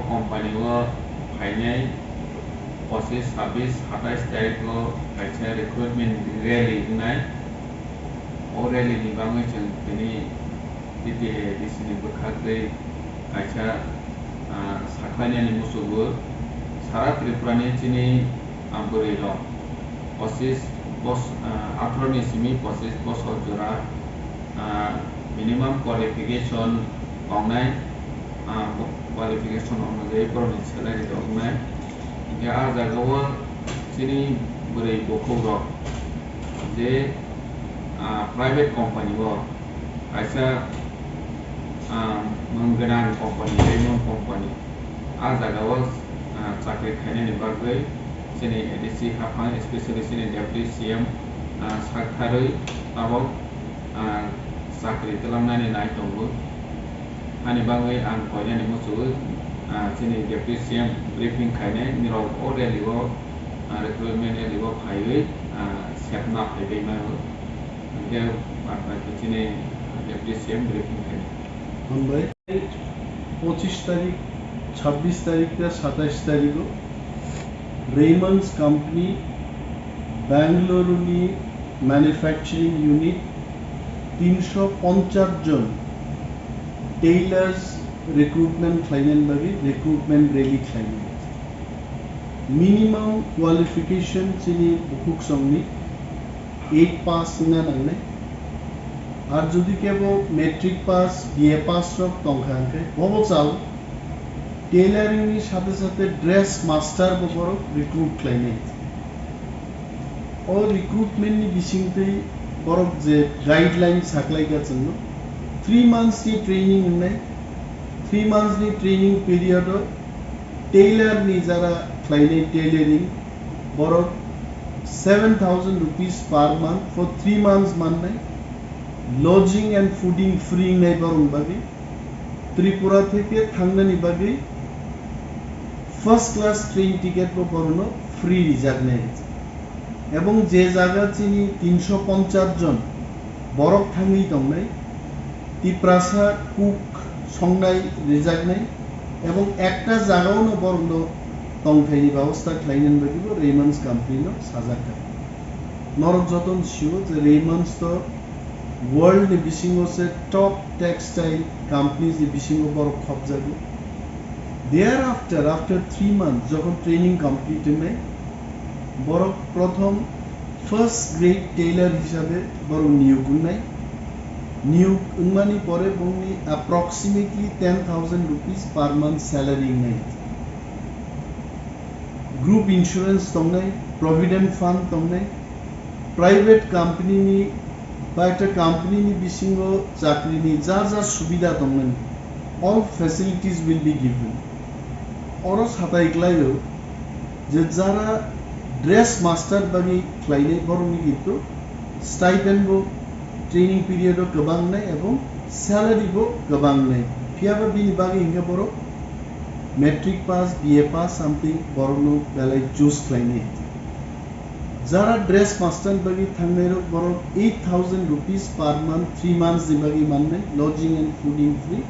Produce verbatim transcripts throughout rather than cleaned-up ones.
Company o phainai pochis, sabis, satais tarikh o kaisa recruitment rally wngnai. O rally ni bagwi chwng tini T T A A D C ni bwkhak twi kaisa, ah, sakhlainani muchungo. Sara Tripura ni chini, ah, bwrwi rok pochis bos-, ah, atharo ni simi pochis bosor jora, ah, minimum qualification tongnai, ah, bo-, qualification onujai borokni salary tongnai. Hinkhe ah jagao chini bwrwi bukhukrok je, ah, private company o kaisa, ah, mung gwnang company, tei mung company, ah jagao, ah, chakri khainani bagwi chini A D C haphang, especially chini Deputy C M, ah, sak tharwi tabok, ah, chakri twlangnani nai tongo. Hani bagwi ang koinani muchungo, ah, chini Deputy C M briefing khainai, nirok o rally o, ah, recruitment rally o phaiwi, ah, sepna phaibai mano. Hinkhe bad baki chini Deputy C M briefing khainai. Hambai. Pochis tarikh, chabbish tarikh tei satais tarikh o Raymond's Company Bangalore ni manufacturing unit tinsho ponchas jon tailors recruitment khlainani bagwi recruitment rally khlainai. Minimum qualification chini bukhuksongni eight pass wngna nangnai. Ar jodi kebo matric pass, B A pass rok tongkha hwnkhe bobo chao tailoring ni sathe sathe dress master bo borok recruit khlainai. O recruitment ni bisingtwi borok je guideline saklaikha chwngno, three months ni training wngnai. Three months ni training period o tailor ni jara khlainai tailoring, borok seven thousand rupees per month for three months mannai. Lodging and fooding free wngnai borokni bagwi. Tripura theke thangnani bagwi first class train ticket bo borokno free rijaknai. Ebong je jaga chini tinsho ponchas jon borok thangwi tongnai, Tiprasa cook songnai rijaknai, ebong ekta jagao no borokno tongthaini babostha khlainani bagwi bo Raymond's company no sajakha. Norok jotono sio je Raymond's to world ni bisingo se top textile companies ni bisingo borok khopjago. Thereafter, after three months, jokhon training complete wngnai, borok prothom first grade tailor hisabe borok niyok wngnai. Niyok wngmani pore bongni approximately ten thousand rupees per month salary wngnai. Group insurance tongnai, provident fund tongnai, private company ni ba ekta company ni bisingo chakri ni ja ja subida tongnai, all facilities will be given. Oro satai klaio je jara dress master bagwi khlainai borokni kintu stipend bo training period o kwbang nai ebong salary bo kwbang nai. Phiyaba bini bagwi hinkhe borok matric pass, B A pass something borokno belai choose khlainai. Jara dress master ni bagwi thangnai rok borok eight thousand rupees per month, three months ni bagwi mannai, lodging and fooding free.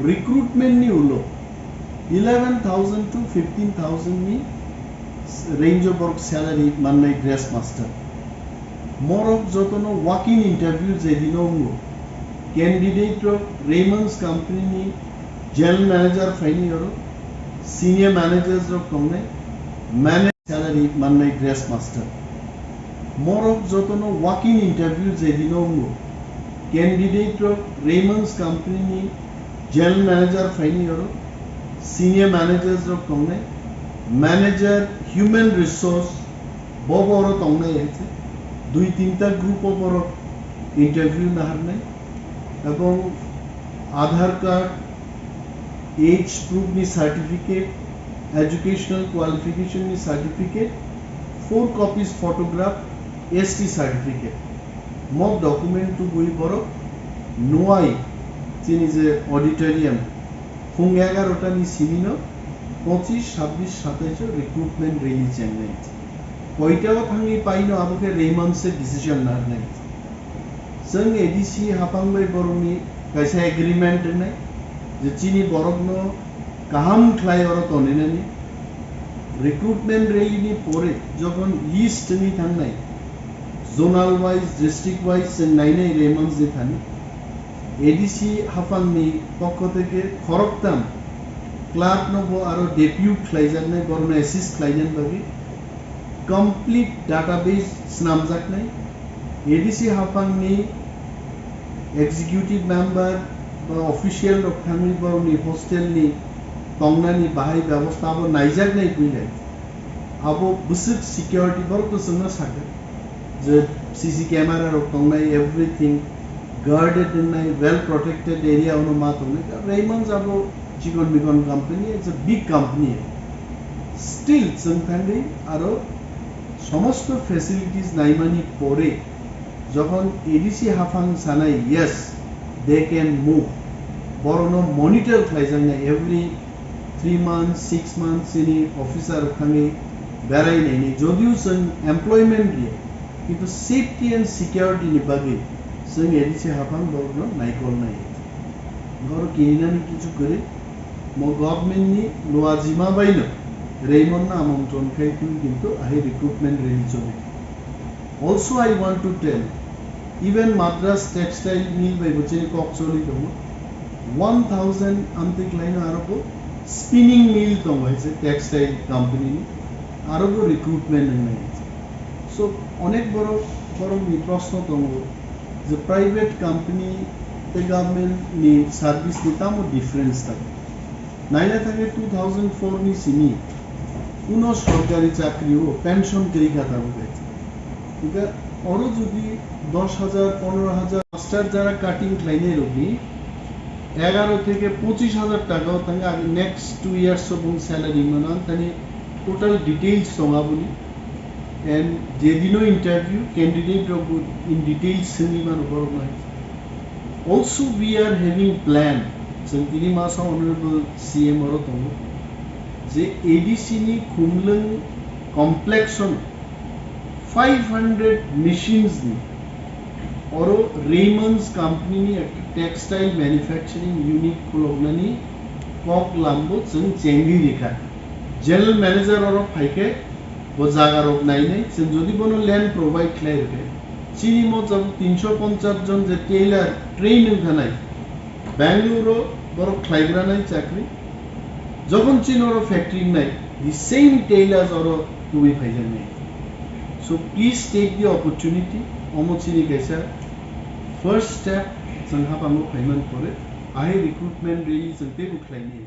Recruitment ni ulo eleven thousand to fifteen thousand ni range o borok salary mannai dress master. Morok jotono walk-in interview je dino wngo, candidate rok Raymond's company ni general manager phaini oro, senior managers rok tongnai, manager salary mannai dress master. Morok jotono walk-in interview je dino wngo, candidate rok Raymond's company ni general manager phaini oro, senior managers rok tongnai, manager human resource bo bo oro tongnai hai se. Dui tinta group o borok interview naharnai ebong Aadhaar card, age proof ni certificate, educational qualification ni certificate, four copies photograph, S T certificate. Mo document tubui borok nuai chini je auditorium phung egarota ni simi no pochis, sabbish, satais o recruitment rally chengnai. Koita o thangwi paino abo khe Raymond se decision narnai. Chwng A D C haphang bai borokni kaisa agreement wngnai je chini borokno Kaham khlai oro toninani. Recruitment rally ni pore jokhon list wngwi thangnai, zonal wise, district wise chwng nainai Raymond je thani. A D C haphangni pokho theke khoroktham clerk no bo aro depute khlaijaknai, borokno assist khlainani bagwi complete database snamjaknai. A D C haphangni executive member ba official rok thangwi borokni hostel ni tongnani bahai bebosta abo naijaknai puilai. Abo bwswk security borok to chwngno sakha je C C camera rok tongnai, everything guarded wngnai, well protected area ono ma tongnai. Raymond abo chikon mikon company, it's a big company. Still chwng thangwi aro somosto facilities naimani pore jokhon A D C haphang sanai, yes, they can move, borokno monitor khlaijaknai every three months, six months chini officer rok thangwi berai nainai, jodio chwng employment riya, kintu safety and security ni bagwi chwng A D C haphang borokno naikol nai. Borok kirinani kichu kwrwi, mo government ni luajima baino Raymond no amantron khai twi kintu ahi recruitment rally choli. Also, I want to tell, even Madras Textile Mill bai bo chini kok choli tongo. One thousand amtwi khlaino aro bo spinning mill tongo hai se textile company ni, aro bo recruitment wngnai hai se. So, onek borok, borok ni proshno tongo je private company tei government ni service ni tamo difference tongo. Naina thangwi two thousand four ni simi kuno sorkari chakri o pension kwrwi kha tabuk hai. Hingkhe oro jodi dos hajar, pondro hajar master jara cutting khlainai rokni egaro theke pochish hajar taka o thangkha, agi next two years o bung salary mano, ang thani total details tong aboni. And jedino interview, candidate rok bo in details swngwi mano borok no hai. Also, we are having plan, chwng tini masa Honorable C M oro tongo, je A D C ni Khumlwng complex o five hundred machines ni oro Raymond's company ni ekta textile manufacturing unit khuloknani kok lambo chwng chengwi rikha. General manager oro phaikhe bo jaga rok nainai, chwng jodi bono land provide khlai rwkhe, chini mo jab tinsho ponchash jon je tailor train wngkha nai, Bangalore o borok khlaigra nai chakri, jokhon chini oro factory wngnai, the same tailors oro tubui phaijaknai. So please take the opportunity, omo chini kaisa first step, chwng haphango phaiman pore, ahi recruitment rally chwng teibo khlainai.